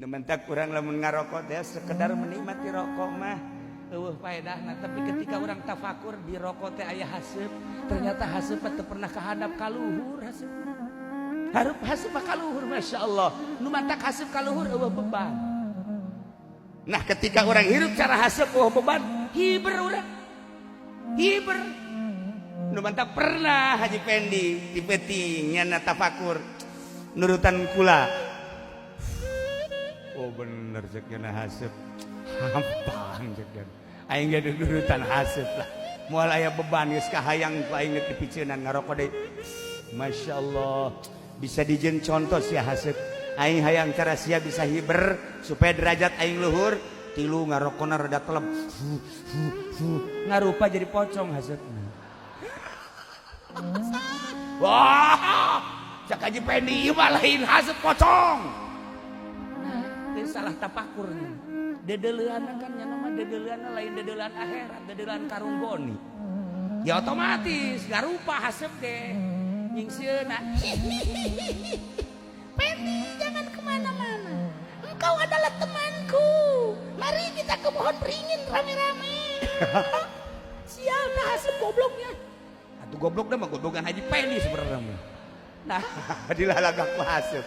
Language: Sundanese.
Nu matak urang lamun ngarokok teh sekedar menikmati rokok mah euweuh faedahna, tapi ketika urang tafakur di rokok teh aya haseup, ternyata haseup teu pernah kahadap ka luhur. Haseup hareup, haseup mah ka luhur, Masya Allah. Nu matak haseup ka luhur, euweuh beban. Nah, ketika orang hirup cara haseup euweuh beban, hiber urang, hiber. Nu matak pernah Haji Pendi di peuting nyana tafakur nurutan kula. Oh bener, cek nyana, haseup hampang. Cek nyana, aing ge nurutan haseup lah, moal aya beban. Geus kahayang ku aing dipiceunan ngarokok deui. Masya Allah, bisa dijieun contoh sia haseup. Aing hayang cara sia bisa hiber supaya derajat aing luhur. Tilu ngarokona rada teleb, ngarupa jadi pocong haseupna. Wah, cak Haji Pendi, ieu mah lain haseup, pocong. Nah, itu salah tapakurnya. Dedeleuan kan nya mah, dedeleuan lain dedeleuan akhirat, dedeleuan karung goni. Ya otomatis ngarupa haseup ge nyingseuna. Pendi, jangan kemana-mana. Engkau adalah temanku. Mari kita ke pohon beringin rame-rame. Sial, nah haseup gobloknya. Atuh goblok dah mah goblokan Haji Pendi sebenarnya mah. Nah, dilalagak ku haseup.